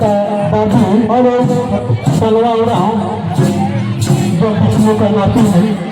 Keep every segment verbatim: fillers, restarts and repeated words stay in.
का नाती और सलवा उराँव, जो विष्णु का नाती है।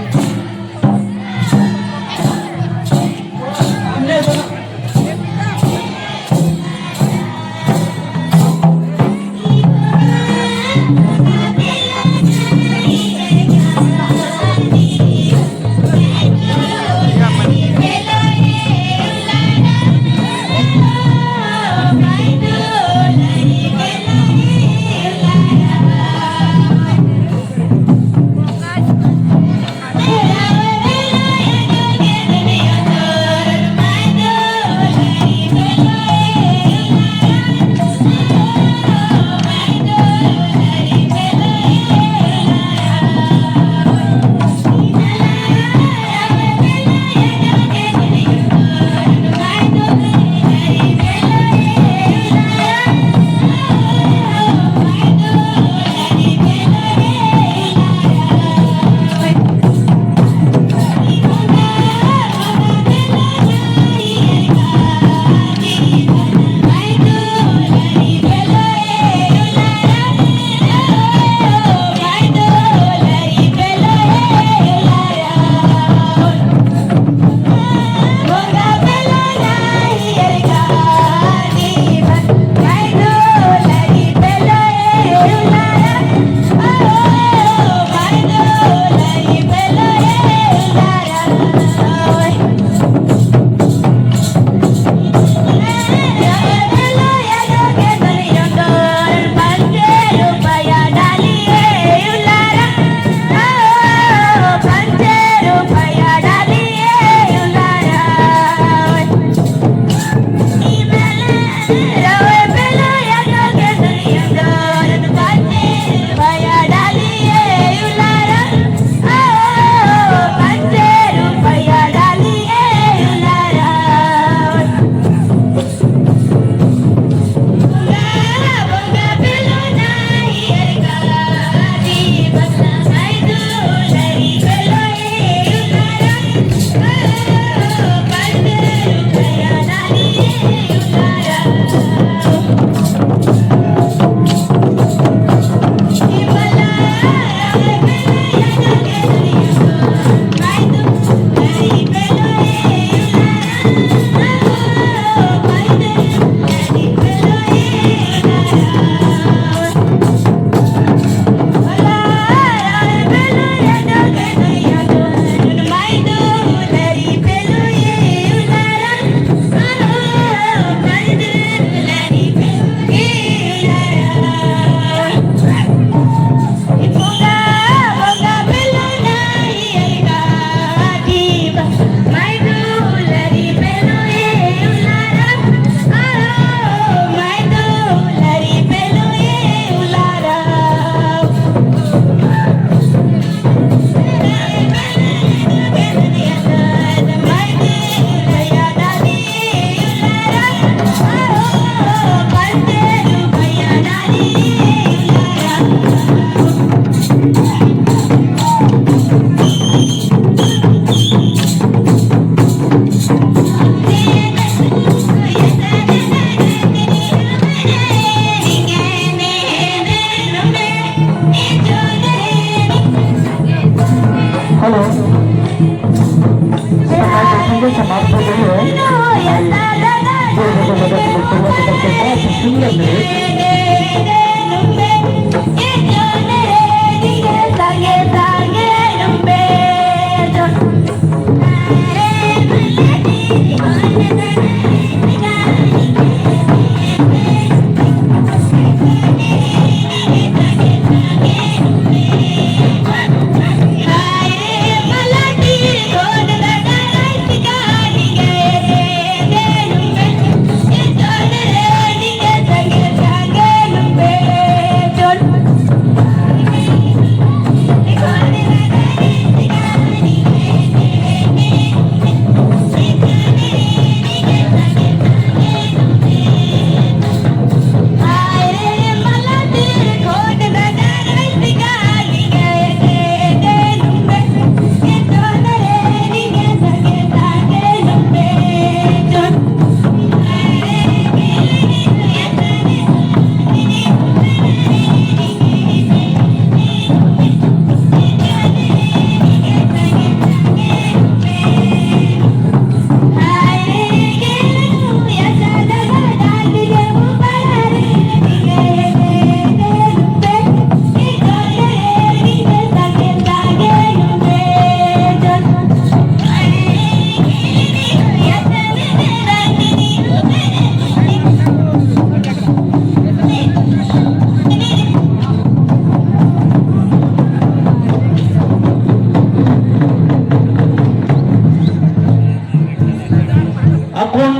अक्कुन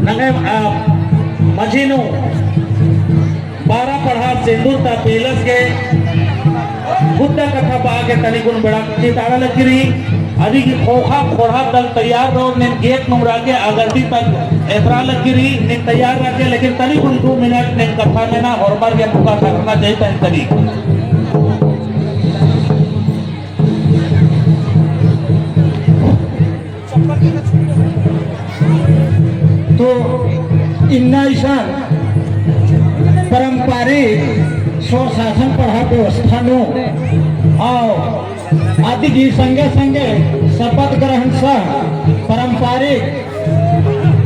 नंगे, आ, मझी नू बारा पड़हा सिंदूर ता पेलस गे बुद्धा कत्था बआ गे तनिकुन बेड़ा चिताड़ा लगी रई। अदी गही ख़ोख़ा ख़ोंड़हा दल तैयार रओर, नीन गेट नुम रअके आगरती तक एथरा लगी रई, नीन तैयार रअके, लेकिन तनिकुन दू मिनट नीन कत्था मेना होरमर गे पुका धरना चाहिए तन तनी। तो इन्ना इसन पारंपरिक स्वशासन पड़हा व्यवस्था नू और अदी गही संगे संगे शपथ ग्रहण सह पारंपरिक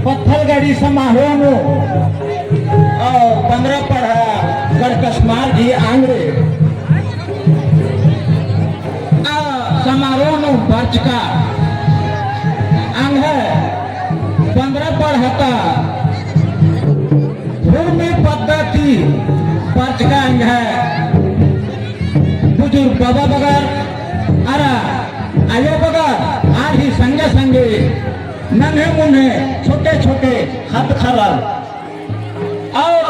पत्थलगड़ी समारोह नू और पन्द्रह पड़हा गढ़कसमार गही आंगड़े आ समारोह नू बरचका एंग्है पन्द्रह पड़हा ता हुरमी पद्दा ती बरचका एंग्है बुजुर्ग बाबा बगर अरा आयो बगर आर ही संगे संगे नन्हे मुन्हे छोटे छोटे ख़द्द ख़र्रर और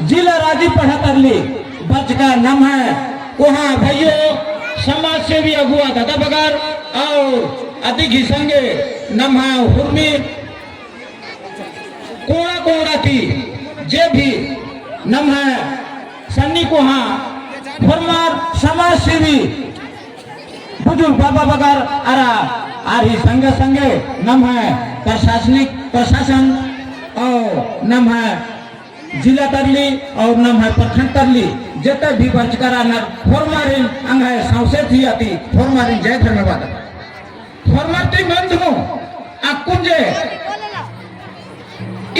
जिला राजी पड़हा तरली बरचका नम्है कोहाँ भइयो समाज सेवी अगुवा दादा बगर और अदी गही संगे नम्है हुरमी कोड़ा कोड़ा ती जे भी नम्है सन्नी कोहाँ होरमर समाज सेवी बुजुर्ग बाबा बगर अरा आर ही संगे संगे नम्है प्रशासनिक प्रशासन और नम्है जिला तरली और नम्है प्रखंड तरली जेते भी बरचका रअनर होरमारिन एंग्है सौंसे जिया ती होरमारिन जय धर्मेस बअदन। होरमर ती मेंदन अक्कुन जे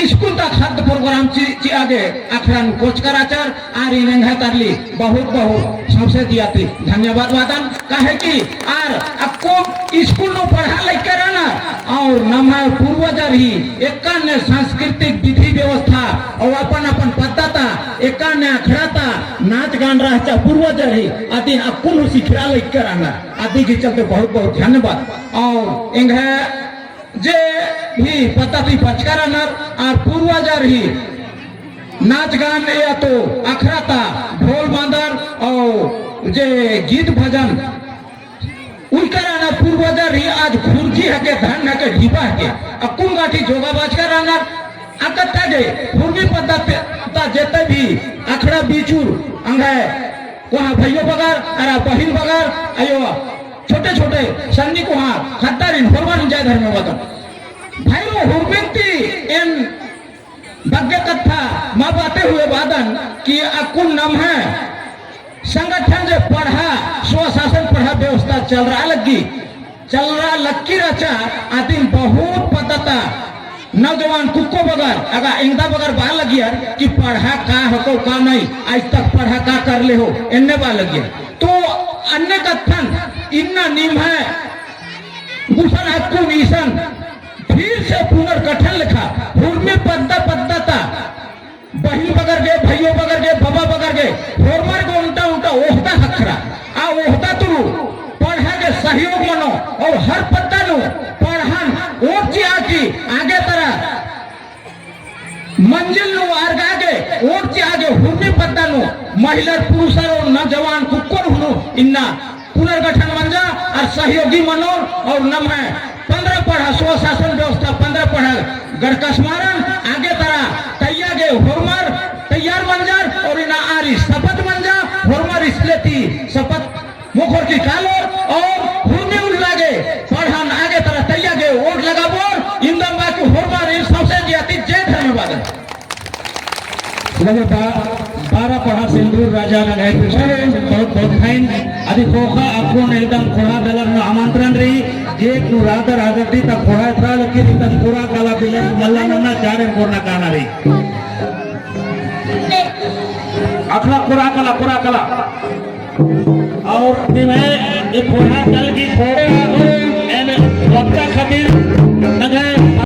स्कूल ता ख़द्द program चि-, चिआ गे अखड़ा नू कोचका रहचर, आरिन एंग्है तरली बहुत बहुत सौंसे जिया ती धन्यवाद बअदन। काहे कि आर अक्कुन स्कूल नू पड़हा लगिया रअनर और नम्है पूर्वजर ही एकाने सांस्कृतिक विधि व्यवस्था और अपन अपन पद्दा ता एकाने अखड़ा ता नाच गान रहचा पूर्वजर ही अदिन अक्कुन हूँ सिखरआ लगिया रअनर। अदी गही चलते बहुत बहुत धन्यवाद। और एंग्है जे भी पद्दा ती बरचका रअनर आर पूर्वजर ही नाच गान या तो अखड़ा ता ढोल बांदर और जे गीत भजन उइकर आना पूर्वजर ही आज खुर्जी हके, धन हके, ढिबा हके। अक्कुन गाठी जोगा बाचका रअनर, अकत्था गे हुरमी पद्दा ते-, ता जेते भी अखड़ा बीचुर एंग्है कोहाँ भइयो बगर अरा बहिन बगर अयो छोटे छोटे सन्नी कोहाँ ख़द्दारिन होरमारिन जय धर्मेस बअदन। भइरो हुरमिन ती एन बग्गे कत्था मा बाते हुए बअदन कि अक्कुन नम्है संगठन जे पड़हा, स्वशासन पड़हा व्यवस्था चलरआ लग्गी, चलरआ लग्गी रहचा, अदिन बहुत पद्दा ता नौजवान कुक्को बगर, अगा एंगदा बगर बआ लगियर कि पड़हा का हको का नहीं, आज तक पड़हा का करले हो, एन्ने बआ लगियर। तो अन्ने कत्थन इन्ना निम्है गुसन अक्कुन इसन फिर से पुनर्गठन लेखा हुरमी पद्दा पद्दा ता बहिन बगर गे, भइयो बगर गे, बाबा बगर गे, होरमर गे ओन्टा ओन्टा ओहदा ख़क्खरा। आ ओहदा तुरु पड़हा गे सहयोग मनो और हर पद्दा नू पड़हन ओर चिआ की आगे तरा मंजिल नू अरगा गे ओर चिआ गे हुरमी पद्दा नू महिलर, पुरुषर और नौजवान कुक्कोर हूँ इन्ना पुनर्गठन मंजा और सहयोगी मनोर और नम्है पन्द्रह पड़हा स्वशासन व्यवस्था पन्द्रह पड़हा गढ़कसमारन आगे तरा तैया गे होरमर तैयार मंजर और इन्ना आरी शपथ मंजा होरमर इसले ती शपथ मोख़ोर की कालोर और हुरमी उल्ला गे पड़हन आगे तरा तैया गे ओट लगाबोर। इन्दम बाकी होरमारिन सौंसे जिया ती जय धर्मेस बअदन। लगे बा-, बारा पड़हा सिंदूर राजा नंग्है कृष्ण बहुत बहुत फाइन। अदी ख़ोख़ा अक्कुन एकदम ख़ोंड़हा दलर नू आमंत्रण रई। गेट नू रादर आगरती ता ख़ोंड़हा एथरा लगी ता कोरा काला बिलर मल्ला नन्ना चारे कोरना काना रई। अखड़ा कोरा काला, कोरा काला। और निम्है ए ख़ोंड़हा दल की ख़ोख़ा एन वक्ता खातिर नंग्है